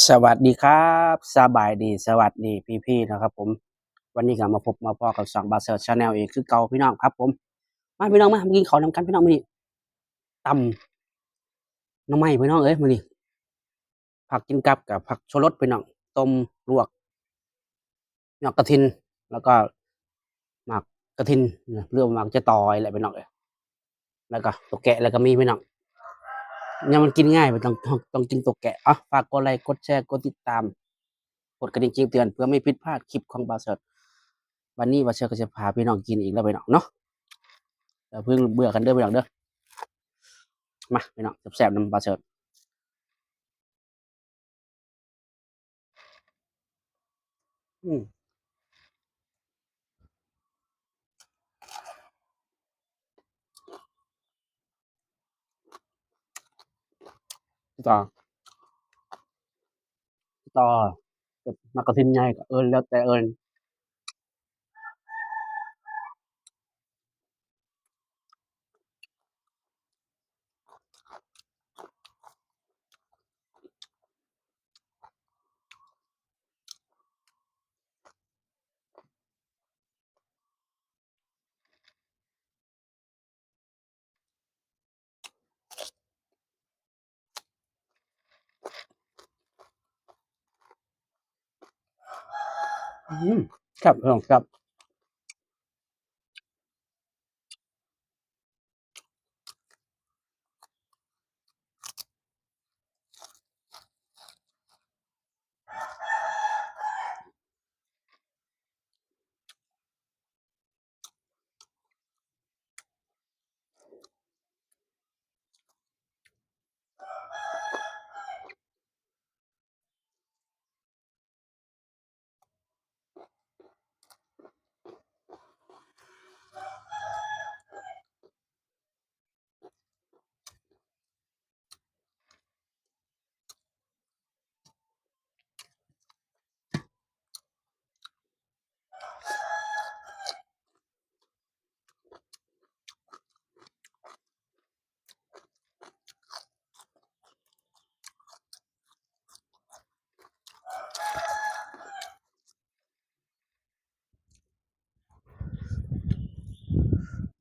ສະຫວັດດີຄັບ ສະບາຍດີ ສະຫວັດດີພີ່ໆ ເນາະຄັບຜົມ. ວັນນີ້ກໍມາພົບມາພໍ້ກັບຊ່ອງບ່າວເສີດ Channel ອີກຄືເກົ່າພີ່ນ້ອງຄັບຜົມ. ມາພີ່ນ້ອງ ມາ ມາກິນເຂົ້ານຳກັນພີ່ນ້ອງ. ມື້ນີ້ຕຳໜໍ່ໄມ້ພີ່ນ້ອງເອີຍ ມື້ນີ້ ຜັກກິນກັບກັບຜັກຊູລົດພີ່ນ້ອງ ຕົ້ມ ລວກ ຍອດກະຖິນ ແລ້ວກໍໝາກກະຖິນ ຫຼືວ່າໝາກຈະຕອຍແຫຼະພີ່ນ້ອງເອີຍ. ແລ້ວກໍຕົວແກະ ແລ້ວກໍມີພີ່ນ້ອງ ຍາມມັນກິນງ່າຍ ບໍ່ຕ້ອງ ຕ້ອງ ຕ້ອງກິນຕົວແກະ. ເອົາ ຝາກກົດໄລ ກົດແຊ ກົດຕິດຕາມ ກົດກະດິ່ງແຈ້ງເຕືອນ ເພື່ອບໍ່ໃຫ້ຜິດພາດຄລິບຂອງບ່າວເສີດ. ວັນນີ້ບ່າວເສີດກໍຈະພາພີ່ນ້ອງກິນອີກແລ້ວພີ່ນ້ອງເນາະ. ຢ່າເພິ່ງເບື່ອກັນເດີພີ່ນ້ອງເດີ. ມາພີ່ນ້ອງ ແຊບໆ ນຳບ່າວເສີດ. ອືມ ຕາ ຕາ ໝາກກະທິນໃຫຍ່ກໍເອີ້ນ ແລ້ວແຕ່ເອີ້ນ. ອືມ ແຊບ ພີ່ນ້ອງ ແຊບ.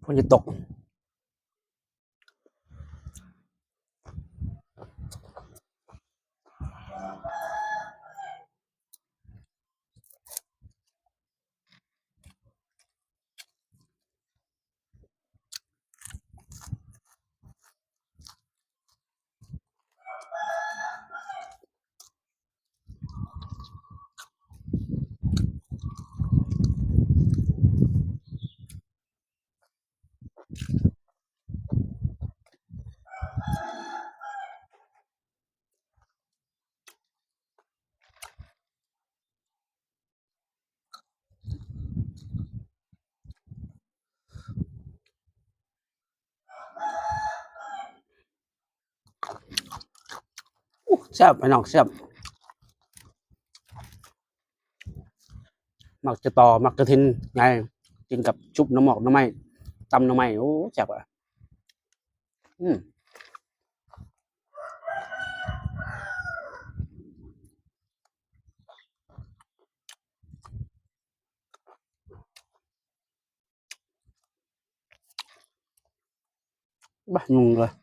ຝົນຈະຕົກ. ໂອ້ ແຊບ ພີ່ນ້ອງ ແຊບ. ໝາກຈະຕໍ ໝາກກະທິນໃຫຍ່ ກິນກັບຊຸບໜໍ່ໝອກໜໍ່ໄມ້ ຕຳໜໍ່ໄມ້ ໂອ້ ແຊບ. ອືມ. ບາ ຍຸງເລີຍ. ໂ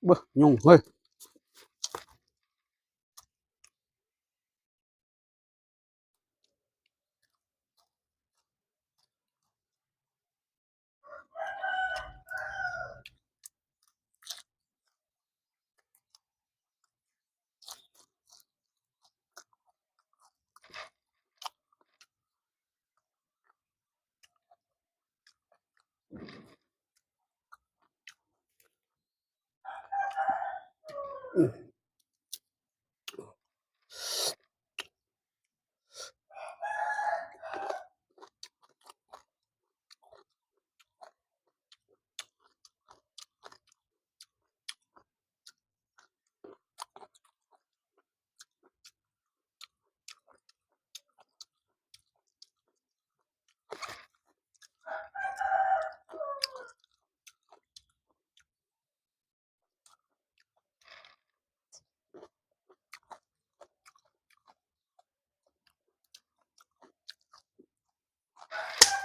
ເບິ່ງ ຍຸງເຮີ້ຍ.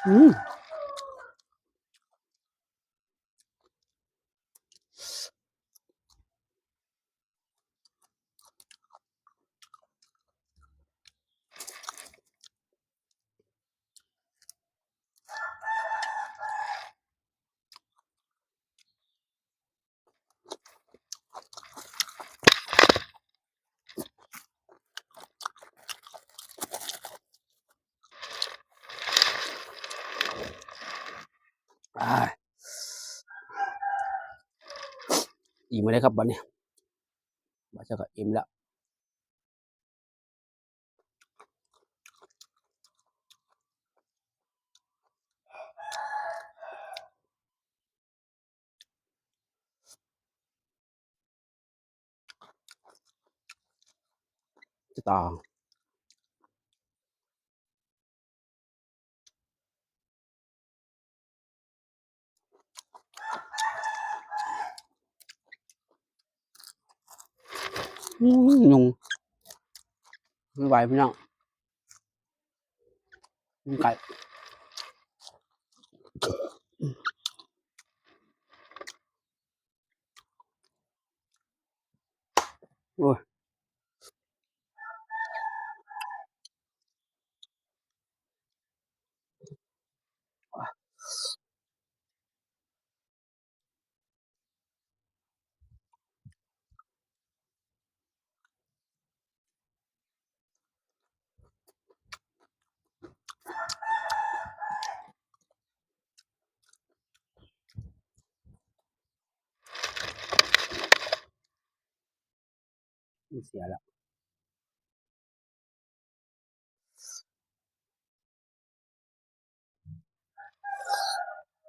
ອືມ ອ່າ ອີ່ມແລ້ວຄັບບັດນີ້ ບາດເຈົ້າກໍອີ່ມແລ້ວ. ຈະຕາ ອືມ ຍຸງ ໄປ ພີ່ນ້ອງ ຍຸງກັດ. ໂອ້ຍ ມັນເສຍແລ້ວ.